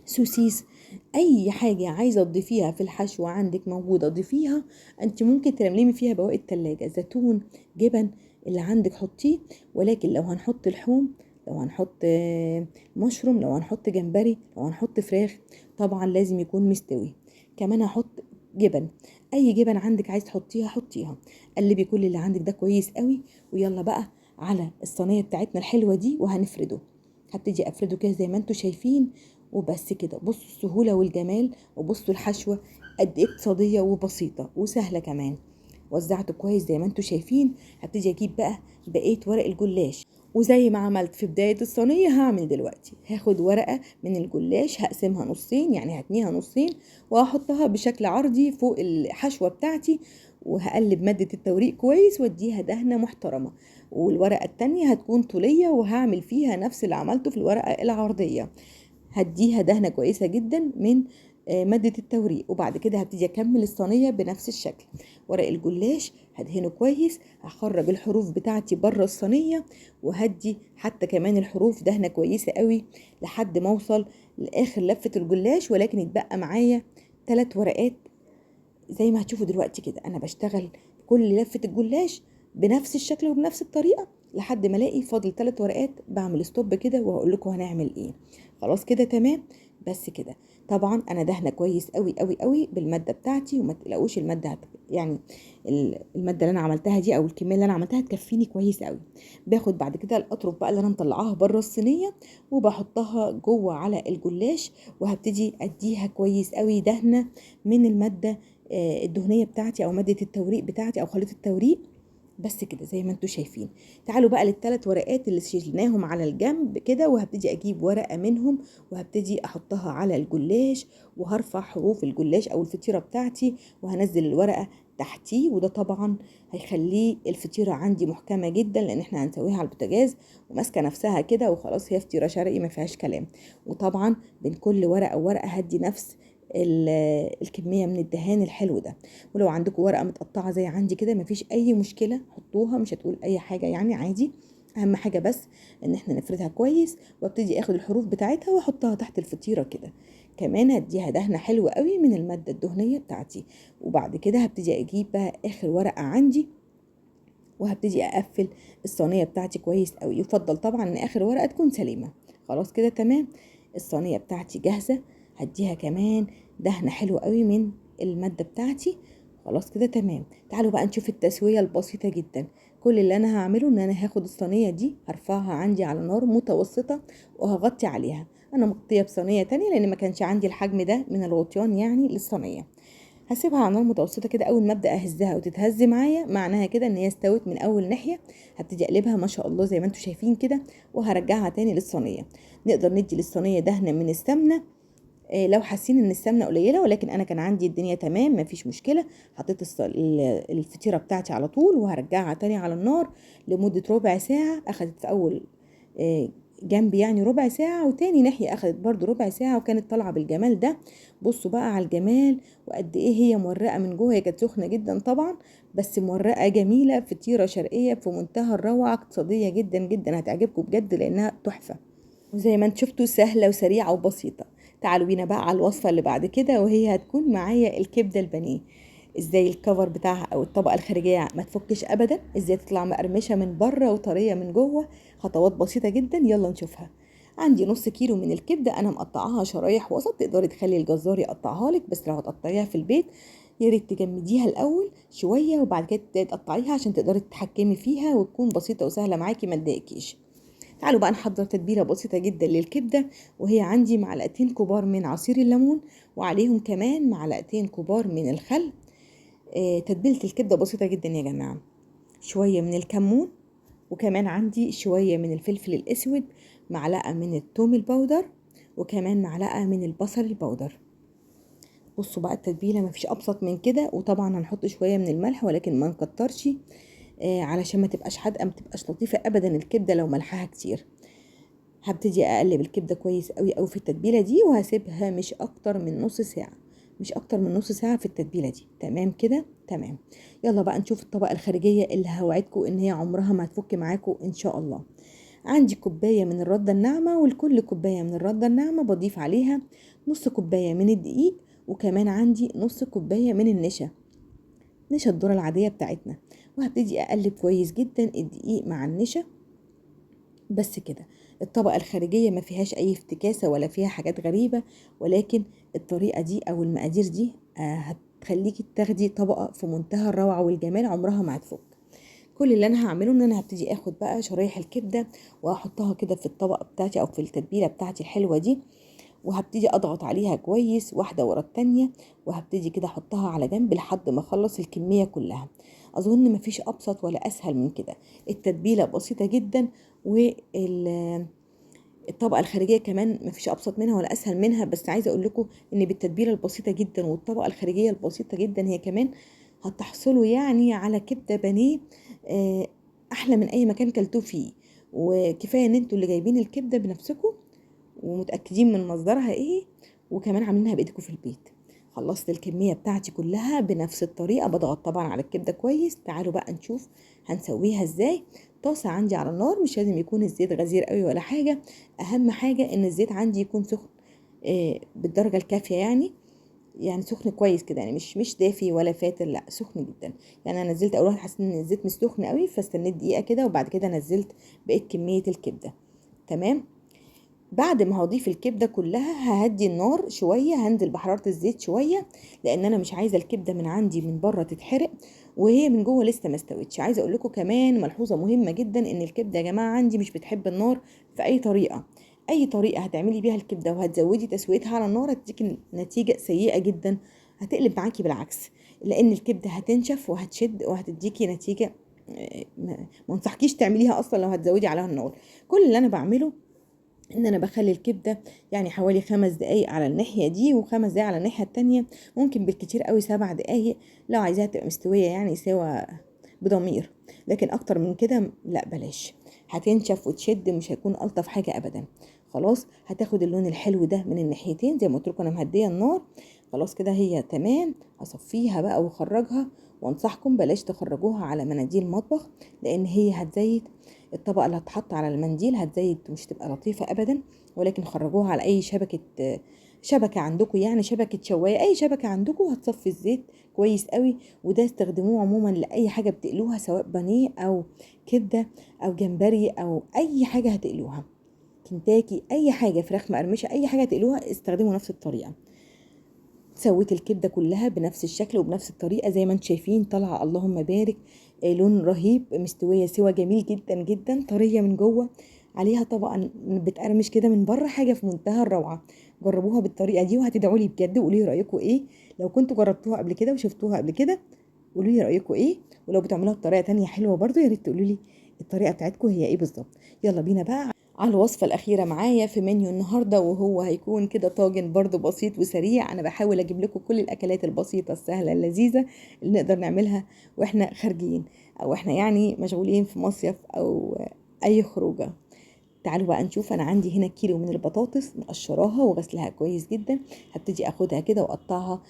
Speaker 1: سوسيس، اي حاجة عايزة تضيفيها في الحشوة عندك موجودة ضيفيها. انت ممكن تلملمي فيها بواقي التلاجة، زيتون، جبن، اللي عندك حطيه. ولكن لو هنحط لحوم، لو هنحط مشروم، لو هنحط جمبري، لو هنحط فراخ، طبعا لازم يكون مستوي. كمان هحط جبن، اي جبن عندك عايز تحطيها حطيها. قلبي كل اللي عندك ده كويس قوي، ويلا بقى على الصينية بتاعتنا الحلوة دي وهنفرده. هبتدي افرده كده زي ما انتم شايفين، وبس كده. بصوا السهولة والجمال، وبصوا الحشوه قد ايه اقتصادية وبسيطة وسهلة كمان. وزعته كويس زي ما انتم شايفين. هبتدي اجيب بقى بقية ورق الجلاش، وزي ما عملت في بداية الصينية هعمل دلوقتي. هاخد ورقة من الجلاش هقسمها نصين، يعني هتنيها نصين، وهحطها بشكل عرضي فوق الحشوة بتاعتي، وهقلب مادة التوريق كويس واديها دهنة محترمة. والورقة التانية هتكون طولية، وهعمل فيها نفس اللي عملته في الورقة العرضية، هديها دهنة كويسة جدا من مادة التوريق. وبعد كده هبتدي اكمل الصينية بنفس الشكل. ورق الجلاش هدهنه كويس، هخرج الحروف بتاعتي بره الصينية، وهدي حتى كمان الحروف دهنة كويسة قوي لحد ما اوصل لاخر لفة الجلاش. ولكن يتبقى معايا 3 ورقات زي ما هتشوفوا دلوقتي كده. انا بشتغل كل لفة الجلاش بنفس الشكل وبنفس الطريقة لحد ما الاقي فاضل 3 ورقات، بعمل stop كده وهقول لكم هنعمل ايه. خلاص كده تمام، بس كده. طبعا انا دهنه كويس قوي قوي قوي بالماده بتاعتي، وما تقلقوش المادة يعني المادة اللي انا عملتها دي او الكمية اللي انا عملتها تكفيني كويس قوي. باخد بعد كده الاطراف بقى اللي انا مطلعاها بره الصينية وبحطها جوه على الجلاش، وهبتدي اديها كويس قوي دهنه من المادة الدهنية بتاعتي او مادة التوريق بتاعتي او خليط التوريق. بس كده زي ما انتم شايفين. تعالوا بقى للثلاث ورقات اللي شيلناهم على الجنب كده، وهبتدي اجيب ورقة منهم وهبتدي احطها على الجلاش، وهرفع حروف الجلاش او الفطيره بتاعتي وهنزل الورقة تحتيه. وده طبعا هيخليه الفطيره عندي محكمة جدا، لان احنا هنسويها على البوتاجاز وماسكه نفسها كده، وخلاص هي فطيره شرقي ما فيهاش كلام. وطبعا بين كل ورقة وورقة هدي نفس الكمية من الدهان الحلو ده. ولو عندكم ورقة متقطعه زي عندي كده مفيش اي مشكلة، حطوها مش هتقول اي حاجة يعني عادي. اهم حاجة بس ان احنا نفردها كويس، وابتدي اخد الحروف بتاعتها واحطها تحت الفطيره كده. كمان هديها دهنه حلوة قوي من المادة الدهنية بتاعتي. وبعد كده هبتدي اجيب بقى اخر ورقة عندي وهبتدي اقفل الصينية بتاعتي كويس قوي. يفضل طبعا ان اخر ورقة تكون سليمة. خلاص كده تمام، الصينية بتاعتي جاهزة. هديها كمان دهنه حلوة قوي من المادة بتاعتي. خلاص كده تمام. تعالوا بقى نشوف التسوية البسيطة جدا. كل اللي انا هعمله ان انا هاخد الصينية دي هرفعها عندي على نار متوسطه وهغطي عليها. انا مغطيه بصينيه تانية لان ما كانش عندي الحجم ده من الغطيان يعني للصينيه. هسيبها على نار متوسطه كده، اول ما ابدا اهزها وتتهز معايا معناها كده ان هي استوت من اول ناحية. هبتدي اقلبها ما شاء الله زي ما انتم شايفين كده، وهرجعها تاني للصينيه. نقدر ندي للصينيه دهنه من السمنة لو حاسين ان السمنة قليله، ولكن انا كان عندي الدنيا تمام مفيش مشكلة. حطيت الفطيره بتاعتي على طول، وهرجعها تاني على النار لمدة ربع ساعة. اخدت في اول جنب يعني ربع ساعة، وتاني ناحية اخدت برضو ربع ساعة، وكانت طالعه بالجمال ده. بصوا بقى على الجمال وقد ايه هي مورقه من جوه. هي كانت سخنة جدا طبعا، بس مورقه جميلة، فطيره شرقية في منتهى الروعة، اقتصادية جدا جدا، هتعجبكم بجد لانها تحفة. وزي ما انتم شفتوا سهلة وسريعة وبسيطة. تعالوا بينا بقى على الوصفة اللي بعد كده، وهي هتكون معايا الكبده البانيه. ازاي الكفر بتاعها او الطبقة الخارجية ما تفكش ابدا، ازاي تطلع مقرمشه من بره وطريه من جوه. خطوات بسيطة جدا، يلا نشوفها. عندي نص كيلو من الكبده، انا مقطعاها شرايح وسط، تقدري تخلي الجزار يقطعها لك، بس لو هتقطعيها في البيت يا ريت تجمديها الاول شوية وبعد كده تقطعيها عشان تقدري تتحكمي فيها وتكون بسيطة وسهلة معاكي ما تضايقكيش. تعالوا بقى نحضر تتبيله بسيطة جدا للكبده، وهي عندي معلقتين كبار من عصير الليمون، وعليهم كمان معلقتين كبار من الخل. تتبيله الكبده بسيطة جدا يا جماعة، شوية من الكمون، وكمان عندي شوية من الفلفل الاسود، معلقه من الثوم ال powder، وكمان معلقه من البصل ال powder. بصوا بقى التتبيله مفيش ابسط من كده. وطبعا هنحط شوية من الملح، ولكن ما نكترش علشان ما تبقاش حادقه، ما تبقاش لطيفة ابدا الكبده لو ملحها كتير. هبتدي اقلب الكبده كويس قوي قوي في التتبيله دي، وهسيبها مش اكتر من نص ساعة، مش اكتر من نص ساعة في التتبيله دي. تمام كده؟ تمام. يلا بقى نشوف الطبقة الخارجية اللي هوعدكم ان هي عمرها ما هتفك معاكم ان شاء الله. عندي كوباية من الردة الناعمة، ولكل كوباية من الردة الناعمة بضيف عليها نص كوباية من الدقيق، وكمان عندي نص كوباية من النشا، نشا الذرة العادية بتاعتنا. وهبتدي اقلب كويس جدا الدقيق مع النشا. بس كده الطبقة الخارجية ما فيهاش اي افتكاسه ولا فيها حاجات غريبة، ولكن الطريقة دي او المقادير دي هتخليكي تاخدي طبقه في منتهى الروعة والجمال، عمرها ما هتفك. كل اللي انا هعمله ان انا هبتدي اخد بقى شرايح الكبده واحطها كده في الطبقة بتاعتي او في التتبيله بتاعتي الحلوة دي، وهبتدي اضغط عليها كويس واحدة ورا التانية، وهبتدي كده احطها على جنب لحد ما اخلص الكمية كلها. اظن مفيش ابسط ولا اسهل من كده. التتبيله بسيطة جدا، والطبقة الخارجية كمان مفيش ابسط منها ولا اسهل منها. بس عايزه اقول لكم ان بالتتبيله البسيطة جدا والطبقة الخارجية البسيطة جدا هي كمان هتحصلوا يعني على كبده بانيه احلى من اي مكان كلتوه فيه. وكفاية ان انتوا اللي جايبين الكبده بنفسكم ومتاكدين من مصدرها ايه، وكمان عاملينها بايدكم في البيت. خلصت الكمية بتاعتي كلها بنفس الطريقة، بضغط طبعا على الكبده كويس. تعالوا بقى نشوف هنسويها ازاي. طاسه عندي على النار، مش لازم يكون الزيت غزير قوي ولا حاجة، اهم حاجة ان الزيت عندي يكون سخن بالدرجة الكافيه، يعني سخن كويس كده، يعني مش دافي ولا فاتر، لا سخن جدا. يعني انا نزلت اول واحد حسيت ان الزيت مش سخن قوي، فاستنيت دقيقة كده وبعد كده نزلت بقيت كمية الكبده. تمام. بعد ما هضيف الكبده كلها ههدي النار شوية، هنزل بحرارة الزيت شوية، لان انا مش عايزه الكبده من عندي من بره تتحرق وهي من جوه لسه ما استوتش. عايزه اقول لكم كمان ملحوظة مهمة جدا، ان الكبده يا جماعة عندي مش بتحب النار في اي طريقه. اي طريقه هتعملي بيها الكبده وهتزودي تسويتها على النار هتديكي نتيجة سيئه جدا، هتقلب معاكي بالعكس، لان الكبده هتنشف وهتشد وهتديكي نتيجة ما انصحكيش تعمليها اصلا لو هتزودي عليها النار. كل اللي انا بعمله ان انا بخلي الكبده يعني حوالي 5 دقايق على الناحية دي و5 دقايق على الناحية التانية، ممكن بالكتير قوي 7 دقايق لو عايزاها تبقى مستوية يعني سوا بضمير، لكن اكتر من كده لا بلاش، هتنشف وتشد مش هيكون الطف حاجة ابدا. خلاص هتاخد اللون الحلو ده من الناحيتين زي ما قلت لكم، انا مهديه النار خلاص كده هي تمام. هصفيها بقى واخرجها، وانصحكم بلاش تخرجوها على مناديل مطبخ، لان هي هتزيت الطبقة اللي هتحط على المنديل، هتزيت مش تبقى لطيفة ابدا. ولكن خرجوها على اي شبكة عندكم، يعني شبكة شوايه، اي شبكة عندكم هتصفي الزيت كويس قوي. وده استخدموه عموما لاي حاجة بتقلوها، سواء بانيه او كبده او جمبري او اي حاجة هتقلوها، كنتاكي، اي حاجة، فراخ مقرمشه، اي حاجة تقلوها استخدموا نفس الطريقة. سويت الكبده كلها بنفس الشكل وبنفس الطريقة زي ما انتم شايفين، طالعه اللهم بارك، لون رهيب، مستوية سوا جميل جدا جدا، طرية من جوه، عليها طبقه بتقرمش كده من بره، حاجة في منتهى الروعة. جربوها بالطريقة دي وهتدعوا لي بجد، وقولوا لي رايكم ايه لو كنتوا جربتوها قبل كده وشفتوها قبل كده، قولوا لي رايكم ايه. ولو بتعملوها بطريقة تانية حلوة برضو يا ريت تقولوا لي الطريقة بتاعتكم هي ايه بالظبط. يلا بينا بقى على الوصفة الأخيرة معايا في منيو النهاردة، وهو هيكون كده طاجن برضو بسيط وسريع. أنا بحاول أجيب لكم كل الأكلات البسيطة السهلة اللذيذة اللي نقدر نعملها وإحنا خارجين أو إحنا يعني مشغولين في مصيف أو أي خروجة. تعالوا بقى نشوف. أنا عندي هنا كيلو من البطاطس مقشراها وغسلها كويس جدا. هبتدي أخدها كده وأقطعها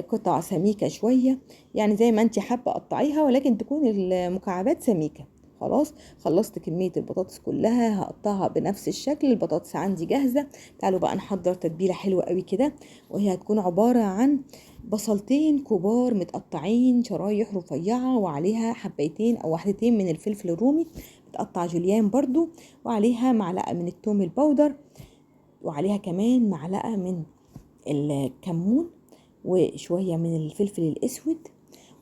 Speaker 1: قطع سميكة شوية، يعني زي ما انت حابة قطعيها، ولكن تكون المكعبات سميكة. خلاص خلصت كمية البطاطس كلها، هقطعها بنفس الشكل. البطاطس عندي جاهزة. تعالوا بقى نحضر تتبيلة حلوة قوي كده، وهي هتكون عبارة عن بصلتين كبار متقطعين شرايح رفيعة، وعليها حبيتين أو واحدتين من الفلفل الرومي متقطع جوليان برضو، وعليها معلقة من التوم البودر، وعليها كمان معلقة من الكمون وشوية من الفلفل الأسود.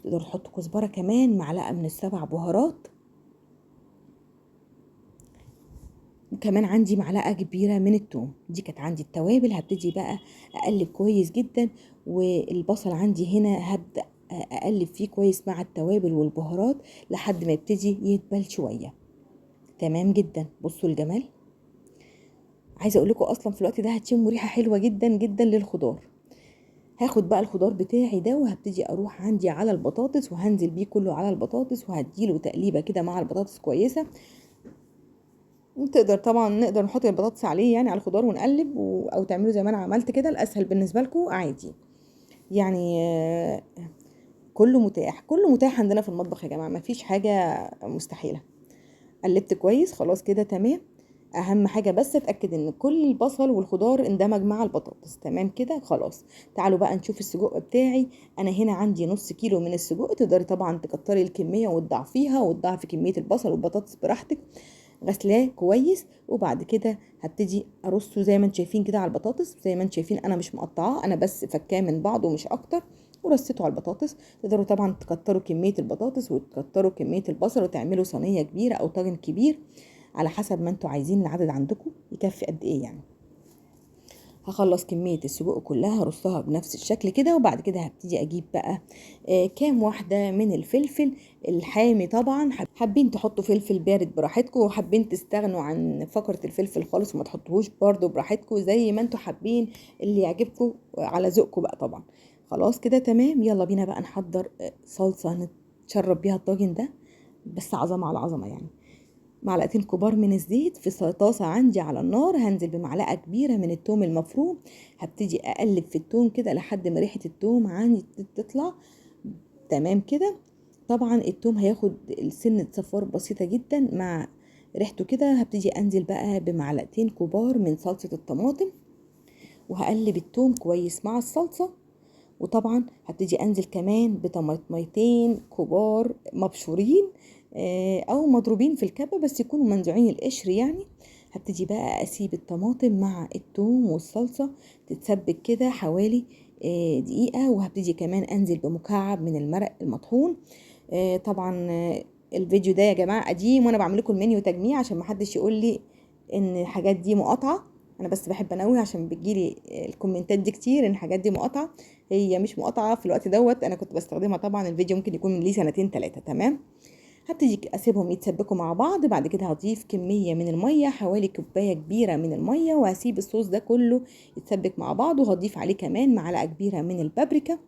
Speaker 1: تقدروا تحطوا كزبرة كمان، معلقة من السبع بهارات، وكمان عندي معلقة كبيرة من التوم. دي كانت عندي التوابل. هبتدي بقى أقلب كويس جدا، والبصل عندي هنا هبدأ أقلب فيه كويس مع التوابل والبهارات لحد ما يبتدي يدبل شوية. تمام جدا. بصوا الجمال. عايزة أقول لكم أصلا في الوقت ده هتشموا ريحة حلوة جدا جدا للخضار. هاخد بقى الخضار بتاعي ده وهبتدي أروح عندي على البطاطس، وهنزل بيه كله على البطاطس، وهديله تقليبة كده مع البطاطس كويسة. تقدر طبعا نقدر نحط البطاطس عليه يعني على الخضار ونقلب، او تعملوا زي ما انا عملت كده، الاسهل بالنسبة لكم عادي يعني. كله متاح، كله متاح عندنا في المطبخ يا جماعة، مفيش حاجة مستحيلة. قلبت كويس خلاص كده تمام. اهم حاجة بس اتاكد ان كل البصل والخضار اندمج مع البطاطس. تمام كده خلاص. تعالوا بقى نشوف السجق بتاعي. انا هنا عندي نص كيلو من السجق. تقدري طبعا تكتري الكمية وتضعفيها وتضعفي كمية البصل والبطاطس براحتك. غسلاه كويس، وبعد كده هبتدي ارصه زي ما انتم شايفين كده على البطاطس. زي ما انتم شايفين انا مش مقطعاه، انا بس فكاه من بعضه مش اكتر، ورصيته على البطاطس. تقدروا طبعا تكتروا كمية البطاطس وتكتروا كمية البصل وتعملوا صينية كبيرة او طاجن كبير على حسب ما انتوا عايزين العدد عندكم يكفي قد ايه يعني. هخلص كمية السجق كلها هرصها بنفس الشكل كده، وبعد كده هبتدي اجيب بقى كام واحدة من الفلفل الحامي. طبعا حابين تحطوا فلفل بارد براحتكم، وحابين تستغنوا عن فقرة الفلفل خالص وما تحطوهوش برضو براحتكم، زي ما انتوا حابين، اللي يعجبكم على ذوقكم بقى طبعا. خلاص كده تمام. يلا بينا بقى نحضر صلصة نتشرب بيها الطاجن ده، بس عظمة على عظمة يعني. معلقتين كبار من الزيت في طاسة عندي على النار. هنزل بمعلقة كبيرة من التوم المفروم. هبتدي أقلب في التوم كده لحد ما ريحة التوم عندي تطلع. تمام كده. طبعا التوم هياخد سنة صفار بسيطة جدا مع ريحته كده. هبتدي أنزل بقى بمعلقتين كبار من صلصة الطماطم، وهقلب التوم كويس مع الصلصة. وطبعا هبتدي أنزل كمان بطماطميتين كبار مبشورين او مضروبين في الكبه، بس يكونوا منزوعين القشر يعني. هبتدي بقى اسيب الطماطم مع الثوم والصلصه تتسبك كده حوالي دقيقة. وهبتدي كمان انزل بمكعب من المرق المطحون. طبعا الفيديو ده يا جماعة قديم، وانا بعمل لكم المنيو تجميع عشان ما حدش يقول لي ان الحاجات دي مقاطعه. انا بس بحب انوه عشان بتجيلي الكومنتات دي كتير ان الحاجات دي مقاطعه. هي مش مقاطعه في الوقت دوت، انا كنت بستخدمها طبعا. الفيديو ممكن يكون من ليه سنتين ثلاثة. تمام. هبتدي اسيبهم يتسبكوا مع بعض. بعد كده هضيف كمية من المية، حوالي كوباية كبيرة من المية، وهسيب الصوص ده كله يتسبك مع بعض. وهضيف عليه كمان معلقه كبيرة من البابريكا.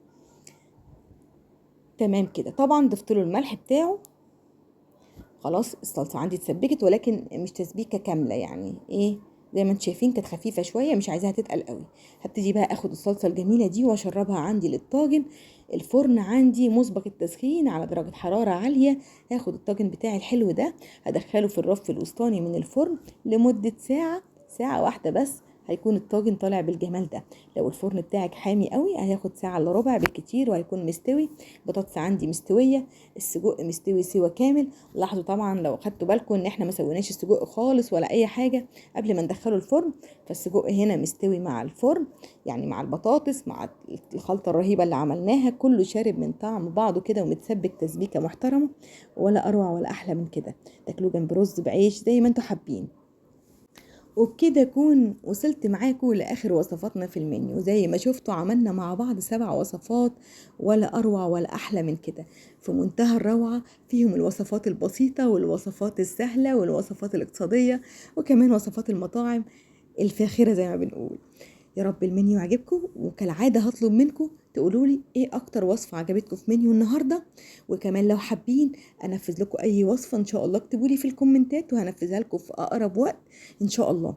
Speaker 1: تمام كده. طبعا ضفت له الملح بتاعه. خلاص الصلصه عندي اتسبكت، ولكن مش تسبيكه كاملة يعني ايه، زي ما انتم شايفين كانت خفيفة شوية، مش عايزاها تتقل قوي. هبتدي بقى اخد الصلصه الجميلة دي واشربها عندي للطاجن. الفرن عندي مسبق التسخين على درجه حرارة عالية. هاخد الطاجن بتاعي الحلو ده هدخله في الرف الوسطاني من الفرن لمدة ساعة، ساعة واحدة بس هيكون الطاجن طالع بالجمال ده. لو الفرن بتاعك حامي قوي هياخد ساعة الا ربع بالكتير وهيكون مستوي. البطاطس عندي مستوية، السجق مستوي سوا كامل. لاحظوا طبعا لو خدتوا بالكم ان احنا ما سويناش السجق خالص ولا اي حاجة قبل ما ندخله الفرن، فالسجق هنا مستوي مع الفرن يعني مع البطاطس مع الخلطة الرهيبة اللي عملناها، كله شارب من طعم بعضه كده ومتسبك تسبيكه محترمه، ولا اروع ولا احلى من كده. تاكلوه جنب رز بعيش زي ما انتوا حابين. وبكده اكون وصلت معاكم لاخر وصفاتنا في المنيو. زي ما شفتوا عملنا مع بعض 7 وصفات ولا اروع ولا احلى من كده، في منتهى الروعة. فيهم الوصفات البسيطة والوصفات السهلة والوصفات الاقتصادية وكمان وصفات المطاعم الفاخرة زي ما بنقول. يا رب المنيو عجبكم، وكالعادة هطلب منكم تقولوا لي ايه اكتر وصفه عجبتكم في منيو النهارده، وكمان لو حابين انفذ لكم اي وصفه ان شاء الله اكتبوا لي في الكومنتات وهنفذها لكم في اقرب وقت ان شاء الله.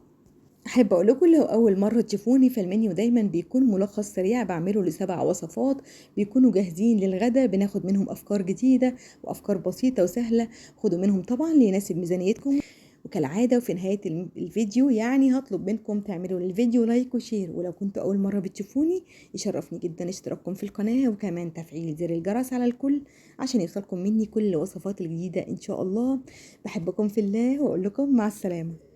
Speaker 1: احب اقول لكم لو اول مرة تشوفوني فالمنيو دايما بيكون ملخص سريع بعمله ل7 وصفات بيكونوا جاهزين للغدا، بناخد منهم افكار جديدة وافكار بسيطة وسهلة، خدوا منهم طبعا اللي يناسب ميزانيتكم. وكالعادة وفي نهاية الفيديو يعني هطلب منكم تعملوا للفيديو like و share، ولو كنتوا أول مرة بتشوفوني يشرفني جدا اشتراككم في القناة وكمان تفعيل زر الجرس على الكل عشان يوصلكم مني كل الوصفات الجديدة إن شاء الله. بحبكم في الله وأقول لكم مع السلامة.